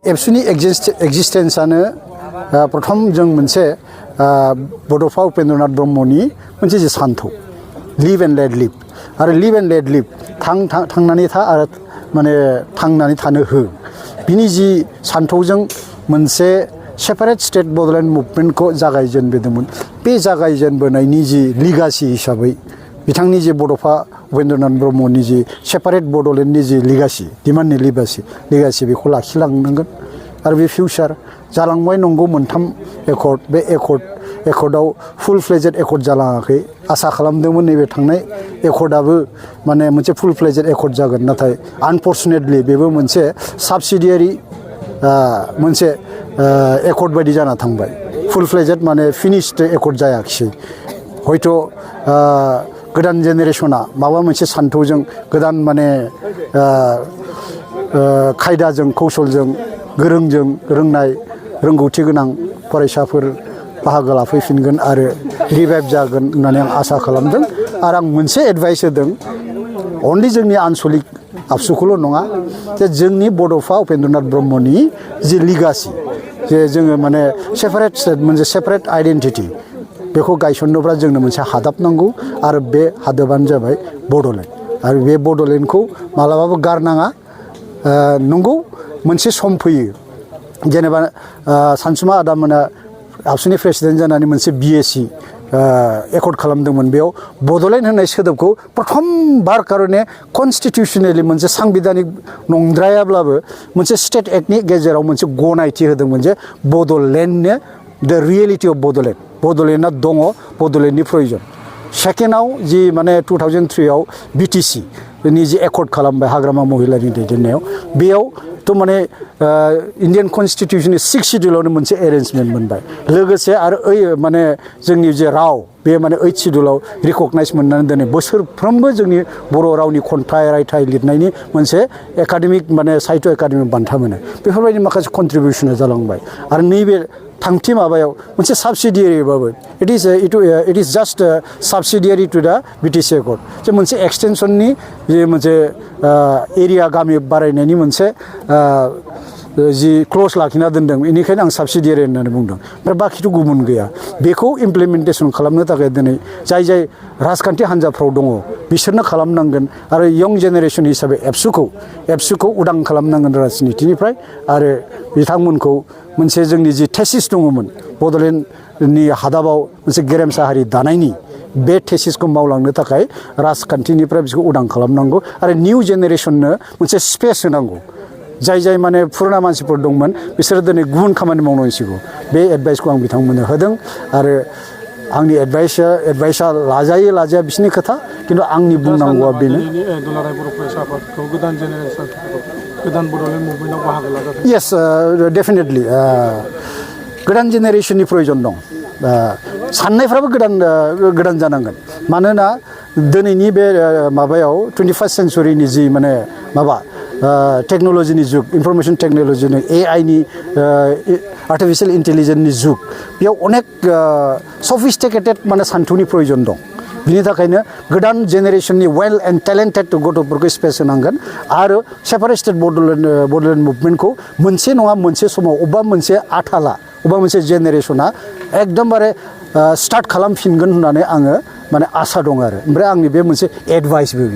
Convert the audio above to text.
एबसुनि एक्जिस्टेन्सआनो प्रथम जों मोनसे बड'फा उपेन्द्रनाथ ब्रह्मनि मोनसे जे सान्थौ लिभ एन्ड लेट लिभ आरो लिभ एन्ड लेट लिभ थांनानै था आरो माने थांनानै थानो हो बिनि जि सान्थौजों मोनसे सेपारेट स्टेट बड'लेण्ड मुभमेन्टखौ जागायजेनबोदोंमोन बे जागायजेनबोनायनि जि लिगासि हिसाबै बिथांनि जे बड'फा उपेन्द्रनाथ ब्रह्मनि जि सेपारेट बड'लेण्डनि जि लिगासि डिमान्डनि लिगासि बेखौ लाखिलांनांगोन आरो बे फिउचार जालांबाय नंगौ मोनथाम एकर्ड बे एकर्डआव फुल फ्लेजेड एकर्ड जालाङाखै आसा खालामदोंमोन नैबे थांनाय एकर्डआबो माने मोनसे फुल फ्लेजेड एकर्ड जागोन नाथाय आनफर्चुनेटलि बेबो मोनसे साबसिडियारि मोनसे एकर्ड बायदि जाना थांबाय फुल फ्लेजेड माने फिनिश्ड एकर्ड जायाखिसै हयथ' गोदान जेनेरेशना माबा मोनसे सान्थौजों गोदान माने खायदाजों कौशलजों गोरोंजों रोंनाय रोंगौथि गोनां फरायसाफोर बाहागो लाफैफिनगोन आरो रिभाइभ जागोन होननानै आं आसा खालामदों आरो आं मोनसे एडभाइस होदों अनलि जोंनि आनसलिक आबसुखौल' नङा जे जोंनि बड'फा उपेन्द्रनाथ ब्रह्मनि जि लिगासि जे जोङो माने सेपारेट स्टेट मोनसे सेपारेट आइडेन्टिटि बेखौ गायसननोब्ला जोंनो मोनसे हादाब नांगौ आरो बे हादाबानो जाबाय बड'लेण्ड आरो बे बड'लेण्डखौ मालाबाबो गारनाङा नंगौ मोनसे सम फैयो जेनेबा सानसुमा आदामोना आबसुनि प्रेसिडेन्ट जानानै मोनसे बिएसि एकर्ड खालामदोंमोन बेयाव बड'लेण्ड होननाय सोदोबखौ प्रथम बार कारणे कनस्टिटिउसनेलि मोनसे सांबिधानिक नंद्रायाब्लाबो मोनसे स्टेट एक्टनि गेजेराव मोनसे गनायथि होदोंमोन जे बड'लेण्डनो द रियेलिटि अफ बड'लेण्डआ दङ बड'लेण्डनि प्रयजन सेकेन्डआव जि माने 2003आव बिटिसि नि जि एकर्ड खालामबाय हाग्रामा महिलानि दैदेननायाव बेयाव तो माने इन्डियान कनस्टिटिउसननि 6 शिड्युलावनो मोनसे एरेन्जमेन्ट मोनबाय लोगोसे आरो माने जोंनि जे राव बे माने 8 शिड्युलाव रिकगनाइज मोननानै दिनै बोसोरफ्रोमबो जोंनि बर' रावनि खन्थाइ रायथाइ लिरनायनि मोनसे एकाडेमिक माने साहित्य एकाडेमिक बान्था मोनो बेफोरबायदि माखासे कन्ट्रिबिउसना जालांबाय आरो नैबे थांथि माबायाव मोनसे साबसिडियारिबाबो इट इज जास्ट साबसिडियारि टु दा बिटिसि एकर्ड जे मोनसे एक्सटेनसननि जे मोनसे एरिया गामि बारायनायनि मोनसे जि क्लज लाखिना दोनदों बेनिखायनो आं साबसिडियारि होननानै बुंदों ओमफ्राय बाखिथ' गुबुन गैया बेखौ इमप्लिमेन्टेसन खालामनो थाखाय दिनै जाय राजखान्थि हान्जाफ्राव दङ बिसोरनो खालामनांगोन आरो यं जेनेरेसन हिसाबै एबसुखौ उदां खालामनांगोन राजनितिनिफ्राय आरो बिथांमोनखौ मोनसे जोंनि जि थेसिस दङमोन बड'लेण्डनि हादाबाव मोनसे गेरेमसा हारि दानायनि बे थेसिसखौ मावलांनो थाखाय राजखान्थिनिफ्राय बिसोरखौ उदां खालामनांगौ आरो निउ जेनेरेसननो मोनसे स्पेस होनांगौ जाय माने पुराना मानसिफोर दंमोन बिसोरो दिनै गुबुन खामानि मावनांसिगौ बे एडभाइसखौ आं बिथांमोननो होदों आरो आंनि एडभाइसा लाजाया बिसोरनि खोथा खिन्थु आंनि बुंनांगौआ बेनो दुलाराय बर' फरायसाफोरखौ गोदान जेनेरेसन गोदान बड'लेण्ड मुभमेन्टआव बाहागो लाजादों येस डेफिनेटलि गोदान जेनेरेसननि प्रयजन दं साननायफ्राबो गोदान जानांगोन मानोना दिनैनि बे माबायाव 21st सेन्चुरिनि जि माने माबा टेक्न'लजिनि जुग इनफरमेसन टेक्न'लजिनि एआइनि आर्टिफिशियेल इन्टेलिजेन्सनि जुग बेयाव अनेक सफिस्टिकेटेड माने सान्थौनि प्रयजन दं बिनि थाखायनो गोदान जेनेरेसननि वेल एन्ड टेलेन्टेड गथ'फोरखौ स्पेस होनांगोन आरो सेपारेट स्टेट बड'लेण्ड मुभमेन्टखौ मोनसे नङा मोनसे समाव अबेबा मोनसे आथाला अबेबा मोनसे जेनेरेसना एकदमबारे स्टार्ट खालामफिनगोन होननानै आङो माने आसा दं आरो ओमफ्राय आंनि बे मोनसे एडभाइसबो